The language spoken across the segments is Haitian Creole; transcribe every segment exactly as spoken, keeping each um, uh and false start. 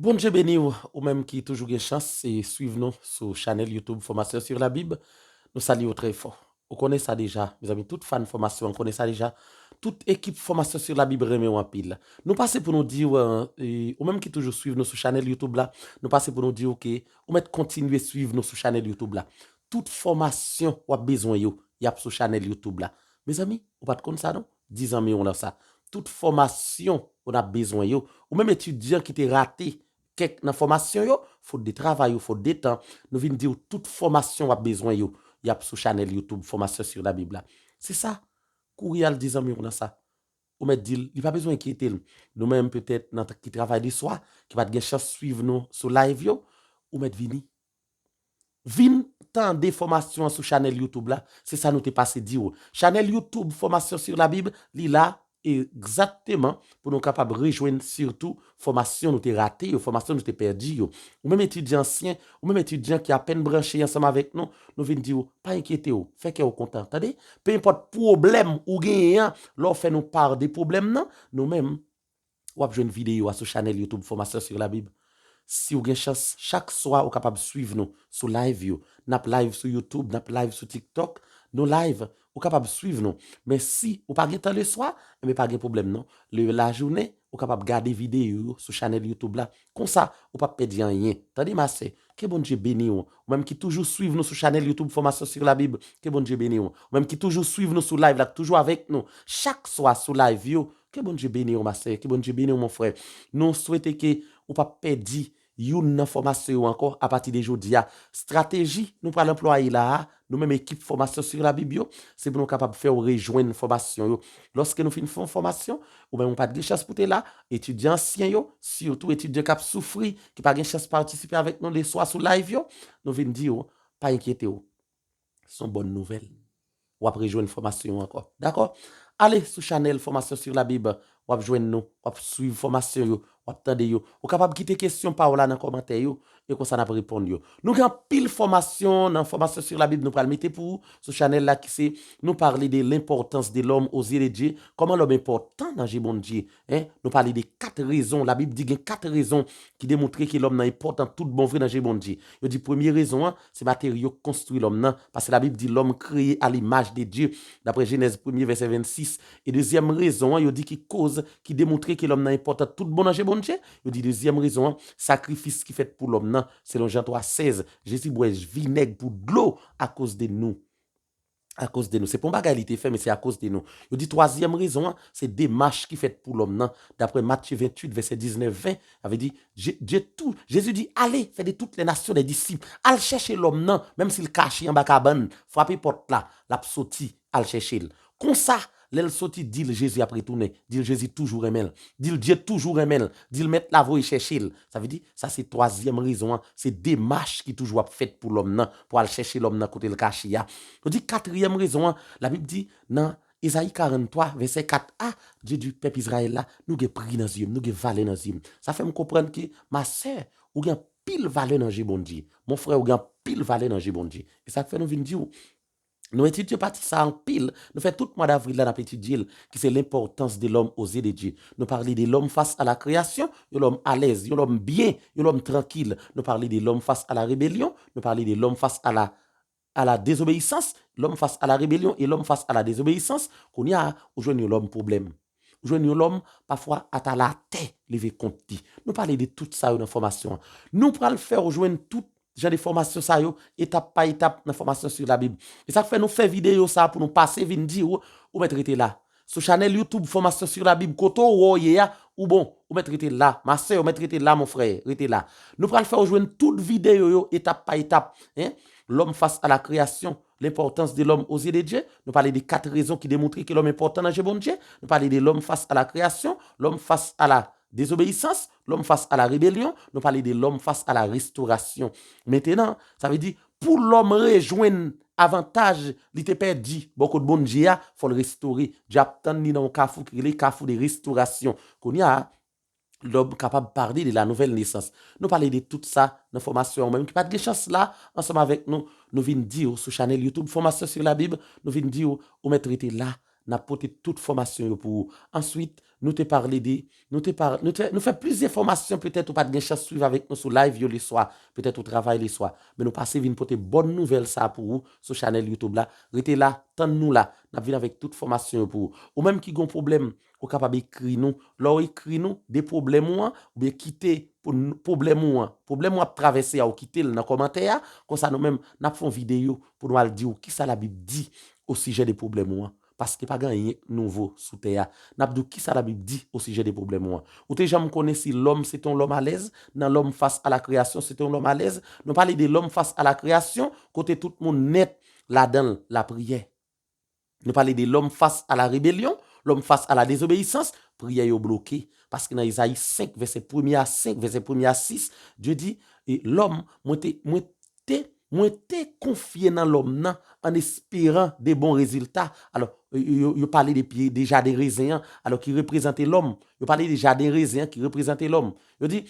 Bondye beni w, ou menm ki toujou gen chans e swiv nou sou chanèl YouTube Formation sur la Bible. Nou salye w trè fò. Ou konnen sa deja, mezanmi, tout fan fòmasyon an konnen sa deja. Tout ekip Formation sur la Bible renmen w anpil. Nou pase pou nou di w, e, ou menm ki toujou swiv nou sou chanèl YouTube la, nou pase pou nou di w ke ou mèt kontinye swiv nou sou chanèl YouTube la. Tout fòmasyon w ap bezwen yo, y ap sou chanèl YouTube la. Mezanmi, ou pa t konn sa non? Di zanmi w lan sa. Tout fòmasyon ou n ap bezwen yo, ou menm etidyan ki te rate kèk nan fòmasyon yo, fot de travay ou fot de tan, nou vin di w tout fòmasyon w ap bezwen yo, y ap sou chanèl YouTube Formation sur la Bible la. Se sa, kouri al di zanmi w lan sa. Ou mèt di l, li pa bezwen enkyete l. Nou menm petèt nan ki travay de swa, ki pa t gen chans swiv nou sou live yo, ou mèt vini. Vin tande fòmasyon an sou chanèl YouTube la, se sa nou te pase di w. Chanèl YouTube Formation sur la Bible, li la egzakteman pou nou kapab rejwenn sitou fòmasyon nou te rate yo, fòmasyon nou te pèdi yo. Ou menm etidyan ansyen, ou menm etidyan ki apèn branche ansanm avèk nou, nou vin di w, pa enkyete w, fè kè w kontan, tande? Pe enpòt pwoblèm ou genyen an, lè w fè nou pa de pwoblèm nan, nou menm, w ap jwenn videyo a sou chanèl YouTube Formation sur la Bible. Si w gen chans, chak swa ou kapab swiv nou sou live yo. N ap live sou YouTube, n ap live sou TikTok. Nou live, ou kapab swiv nou. Men si ou pa gen tan le swa, enben pa gen pwoblèm non. Le lajounen, ou kapab gade videyo yo sou chanèl YouTube la. Konsa, ou p ap pèdi anyen. Tande masè, ke Bondye beni w. Ou menm ki toujou swiv nou sou chanèl YouTube Formation sur la Bible, ke Bondye beni w. Ou menm ki toujou swiv nou sou live la, k toujou avèk nou. Chak swa sou live yo, ke Bondye beni w, masè. Ke Bondye beni w, mon frè. Nou swete ke ou p ap pèdi youn nan fòmasyon yo ankò apati de jodi a. Estrateji nou pral anplwaye la a, nou menm ekip Formation sur la Bible yo, se pou nou kapab fè w rejwenn fòmasyon yo. Lòske nou fin fè yon fòmasyon, ou menm ou pa t gen chans pou te la, etidyan ansyen yo, sitou etidyan k ap soufri, ki pa gen chans patisipe avèk nou le swa sou live yo, nou vin di w, pa enkyete w. Se yon bòn nouvèl. W ap rejwenn fòmasyon yo ankò. Dakò? Ale sou chanèl Formation sur la Bible, w ap jwenn nou, w ap swiv fòmasyon yo, w ap tande yo. Ou kapab kite kesyon pa w la nan kòmantè yo, e konsa n ap reponn yo. Nou gen anpil fòmasyon nan Formation sur la Bible nou pral mete pou ou sou chanèl la ki se nou pale de l'importance de l'homme aux yeux de Dieu, kòman lòm enpòtan nan je Bondye. Hein? Nou pale de kat rezon, Labib di gen kat rezon ki demontre ke lòm nan enpòtan tout bon vre nan je Bondye. Yo di premye rezon an, se materyo k konstwi lòm nan, paske Labib di l'homme créé à l'image de Dieu, daprè Jenèz premye vèsè vennsis. E dezyèm rezon an, yo di ki koz ki demontre ke lòm nan enpòtan tout bon nan je Bondye, yo di dezyèm rezon an, sakrifis ki fèt pou lòm nan, selon Jan twa sèz, Jezi bwè vinèg pou dlo akoz de nou. Akoz de nou. Se pa yon bagay li te fè, men se akoz de nou. Yo di twazyèm rezon an, se demach ki fèt pou lòm nan, daprè Matye venntuit, vèsè diznèf, ven, sa vle di, Je, Dye tou, Jezi di, ale, fè de toutes les nations des disciples. Al chèche lòm nan, menm si l kache anba kabann, frape pòt la, l ap soti, al chèche l. Konsa, lè l soti, di l Jezi ap retounen, di l Jezi toujou renmen l, di l Dye toujou renmen l, di l Mèt la voye chèche l. Sa vle di, sa se twazyèm rezon an, se demach ki toujou ap fèt pou lòm nan, pou al chèche lòm nan kote l kache a. Yo di katriyèm rezon an, Labib di nan Ezayi karanntwa, vèsè kat a, Dye di pèp Izrayèl la, nou gen pri nan zye m, nou gen valè nan zye m. Sa fè m konprann ke, ma sè, ou gen anpil valè nan je Bondye. Mon frè, ou gen anpil valè nan je Bondye. E sa k fè nou vin di w, nou etidye pati sa anpil, nou fè tout mwa davril la n ap etidye l, ki se l'importance de l'homme aux yeux de Dieu. Nou pale de l'homme face à la création, yon lòm alèz, yon lòm byen, yon lòm trankil. Nou pale de l'homme face à la rébellion, nou pale de l'homme face à la, à la désobéissance, l'homme face à la rébellion et l'homme face à la désobéissance. Kounye a, ou jwenn yon lòm pwoblèm. Ou jwenn yon lòm, pafwa, ata latè leve kont li. Nou pale de tout sa yo nan fòmasyon an. Nou pral fè w jwenn tout jan de fòmasyon sa yo, etap pa etap, nan Formation sur la Bible. E sa k fè nou fè videyo sa a pou nou pase vin di w, ou mèt rete la. Sou chanèl YouTube Formation sur la Bible, kote w wè w ye a, ou bon, ou mèt rete la. Ma sè, ou mèt rete la, mon frè, rete la. Nou pral fè w jwenn tout videyo yo, etap pa etap. Hein? L'homme face à la création, l'importance de l'homme aux yeux de Dieu. Nou pale de kat rezon ki demontre ke lòm enpòtan nan je Bondye. Nou pale de l'homme face à la création, l'homme face à la désobéissance, l'homme face à la rébellion, nou pale de l'homme face à la restauration. Mentenan, sa vle di, pou lòm rejwenn avantaj li te pèdi bò kot Bondye a, fò l restore. Dye ap tann li nan yon kafou ki rele kafou de restorasyon. Kounye a, lòm kapab pale de la nouvèl nesans. Nou pale de tout sa nan fòmasyon an. Ou menm ki pa t gen chans la, ansanm avèk nou, nou vin di w sou chanèl YouTube Formation sur la Bible, nou vin di w, ou mèt rete la, n ap pote tout fòmasyon yo pou ou. Answit, nou te pale de, nou te pale, nou, te, nou fè plizyè fòmasyon, petèt ou pa t gen chans swiv avèk nou sou live yo leswa, petèt ou travay leswa, men nou pase vin pote bòn nouvèl sa pou ou sou chanèl YouTube la. Rete la, tann nou la, n ap vin avèk tout fòmasyon yo pou ou. Ou menm ki gon pwoblèm, ou kapab ekri nou. Lè w ekri nou de pwoblèm ou an, oubyen kite pou n- pwoblèm ou an, pwoblèm w ap travèse a, ou kite l nan kòmantè a, konsa nou menm, n ap fè yon videyo pou nou al di w kisa Labib di osijè de pwoblèm ou an. Paske pa gen anyen k nouvo sou tè a. N ap di w kisa Labib di osijè de pwoblèm ou an. Ou te janm konnen si lòm se te yon lòm alèz? Nan L'homme face à la création, se te yon lòm alèz? Nou pale de L'homme face à la création, kote tout moun nèt ladan l, lapriyè. Nou pale de L'homme face à la rébellion, L'homme face à la désobéissance, priyè yo bloke. Paske nan Ezayi senk, vèsè premye a senk, vèsè premye a sis, Dye di, e lòm, mwen te, mwen te, mwen te konfye nan lòm nan an esperan de bon rezilta. Alò, yo, yo, yo pale de pye, de jaden rezen an, alò ki reprezante lòm. Yo pale de jaden rezen an ki reprezante lòm. Yo di,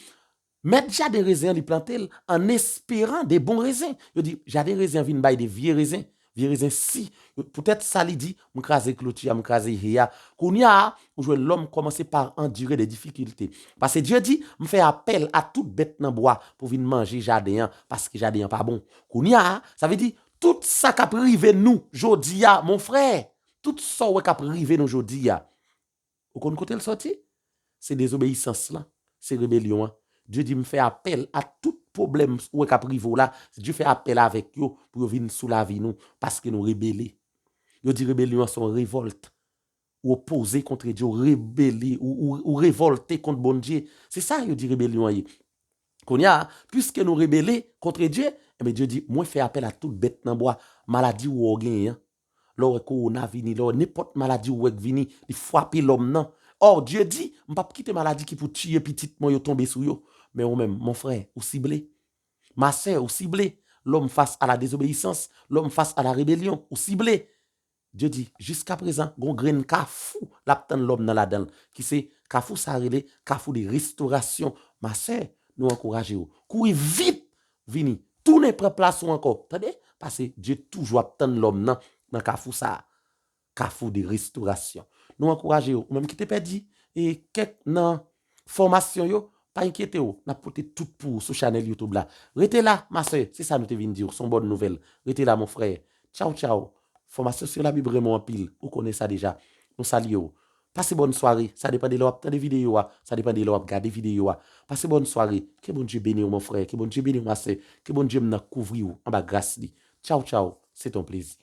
mèt jaden rezen an, li plante l an esperan de bon rezen. Yo di, jaden rezen an vin bay de vye rezen, vye rezen si. Poutèt sa li di, m kraze kloti a, m kraze he a. Kounye a, ou jwenn lòm kòmanse pa andire de difikilte. Paske Dye di, m fè apèl a tout bèt nan bwa pou vin manje jaden an, paske jaden an pa bon. Kounye a, sa vle di, tout sa k ap rive nou jodi a, mon frè, tout sa w wè k ap rive nou jodi a, ou konn kote l sòti? Se dezobeyisans lan, se rebelyon an. Dye di, m fè apèl a tout pwoblèm ou wè k ap rive w la, Dye fè apèl avèk yo pou yo vin sou lavi nou, paske nou rebele. Yo di rebelyon an se yon revòlt. Ou opoze kont Dye, ou rebele, ou, ou, ou revòlte kont Bondye. Se sa yo di rebelyon an ye. Kounye a, piske nou rebele kont Dye, ebyen Dye di, mwen fè apèl a tout bèt nan bwa, maladi ou wè w genyen an. Lè w wè kowona vini, lè w wè nenpòt maladi ou wè k vini, li frape lòm nan. Ò, Dye di, m p ap kite maladi ki pou tiye pitit mwen yo tonbe sou yo. Men ou menm, mon frè, ou sible. Ma sè, ou sible. L'homme face à la désobéissance, l'homme face à la rébellion, ou sible. Dye di, jiskaprezan, gon grenn kafou l ap tann lòm nan ladan l, ki se kafou sa rele kafou de restorasyon. Ma sè, nou ankouraje w. Kouri vit, vini, tounen pran plas ou ankò. Tande? Paske Dye toujou ap tann lòm nan, nan kafou sa a. Kafou de restorasyon. Nou ankouraje w. Ou menm ki te pèdi e kèk nan fòmasyon yo, pa enkyete w, n ap pote tout pou ou sou chanèl YouTube la. Rete la, ma sè, se sa nou te vin di w, se yon bòn nouvèl. Rete la, mon frè. Tchaw, tchaw. Fòmasyon sou Labib renmen w anpil, ou konnen sa deja. Nou salye w. Pase bòn sware, sa depann de lè w ap tande videyo a, sa depann de lè w ap gade videyo a. Pase bòn sware, ke Bondye beni w, mon frè, ke Bondye beni w, ma sè, ke Bondye m nan kouvri w anba gras li. Tchaw, tchaw, se ton plezi.